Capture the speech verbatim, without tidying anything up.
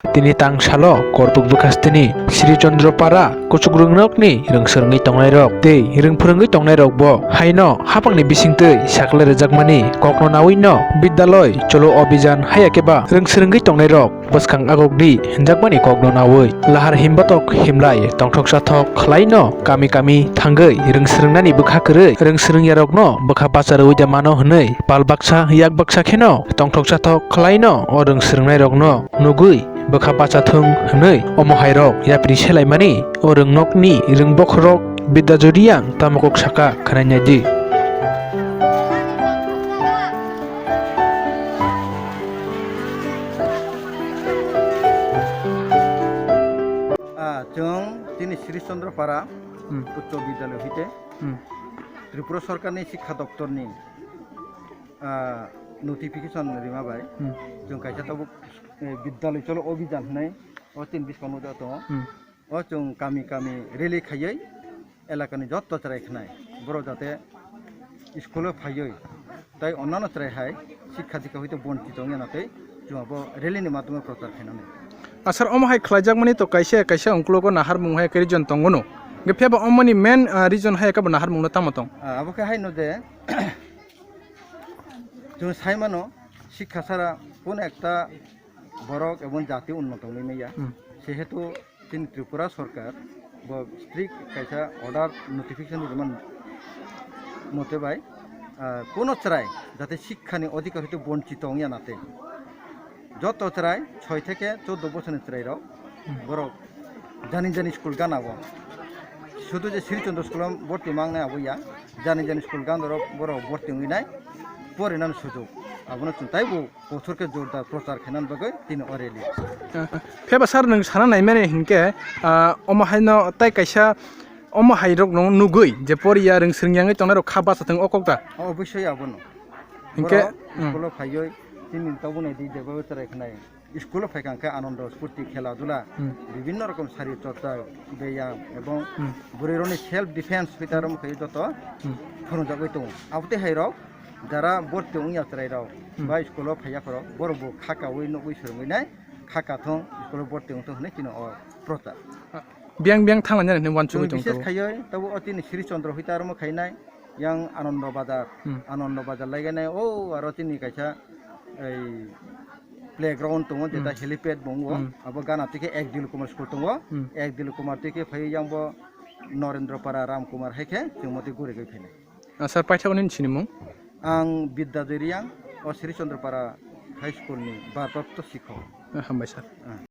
Tini tang salo Korbuk bwkhasteni Sri Chandra Para kuchukrwngnokni rwngswrwngwi tongnairok tei rwngphwrwngwi tongnairokbo haino haphangni bisingtwi sakle rwjakmani kokno nawino Bidyalay Cholo Abhijan haiya khe ba rwngswrwngwi tongnairok bwskang agokdi hinjakmani kokno nawi lahar himbatok himlai tongthok sathok khwlaino kami kami thangwi rwngswrwngnani bwkha kwrwi rwngswrwngyarokno bwkha bacha rwui de mano hwnwi pal baksa yak baksa kheno tongthok sathok khwlaino o rwngswrwngnairokno nugwi bwkha bacha thung hwnwi omo hairok yapri selaimani o rwngnokni rwngbokhorok Bidya Joriang tamo kok saka khwnainai di. Ah, chwng tini Sri Chandra Para, hmm, Uccho Bidyalaya hite, hmm, Tripura Sorkarni Sikha Doptorni, ah, notification rima bai, hmm, chwng kaisa tabuk, eh, Bidyalay Cholo Abhijan hwnwi o chini bwskango nukjak tongo. Hmm. O chwng kami kami rally khaiwi elakani jotto chwrai khnai, borok jate school-o phaiwi tei onnano chwrai hai sikha dikha hoite bonchito wngya na tei chwng abo rally ni madhyome prochar khainani. Asar omo hai khlaijakmani to kaisa kaisa ungkulugo naharmung hai khe region tongo no. Hwnkhe phiyaba omoni main, ah, region hai khe bo naharmung no tamo tong? Ah, abo khe haino je chwng sai mano sikha sara kono ekta borok ebong jati unnoto wngwi manya. Hmm. Sehetu chini Tripura Sorkar bo strict kaisa order notification rwmani mote bai, ah, kono chwrai jate sikhani odhikar hoite bonchito wngya na tei joto chwrai soi theke chordo bosorni chwrairok, hmm, borok jani jani school gana o. Sudu je Sri Chandra school-o borti mangnai abo ya, jani jani school gana rok borok borti wngwi nai porinani sujok. Abono chwng taibo kothor khe jordar prochar khainani bagwi tini o rally. Phiyaba sir, nwng sana naimani hinkhe, ah, omo haino tai kaisa omo hairokno nugwi je poriya rwngswrwng yangwi tongnairok kha bachathwng o kokta? Obviously abono. Hinkhe, borok, hmm, school-o phaiwi tini tabuk naidi jeba chwrai khnai. School-o phaikha khe anondo, spurti, khela dula, hmm, bibhinno rokom sari chorcha, beyam ebong, hmm, bwrwirokni self defense hoite aro khe joto, hmm, phwrwngjagwi tongo. Abotwi hairok jara borti wngya chwrairok, hmm, ba school-o phaiya khorok, borokbo kha kaui nugwi swrwngwi nai, kha kathwng, school-o borti wngthwng hwnwi chini o prochar. Ah, biyang biyang thanglainani hwnwi uansugwi tongo. Chwng bises khaiwi tabuk o tini Sri Chandra hoite aro khainai, yang Anando Bazar, hmm, Anando Bazar laiganai o aro tini kaisa ei playground tongo, jeta, hmm, helipad bo wngo, hmm, abo gana tike Ek Dil Kumar school tongo, hmm, Ek Dil Kumar tike phai yang bo Norendra Para Ram Kumar hai khe chwng motwi gurigwi phainai. Ah, sir, paithakgo nini sinimung? Ang Bidya Joriang, o Sri Chandra Para High School ni bharprapto sikhok. Ah, hambai sir. Ah.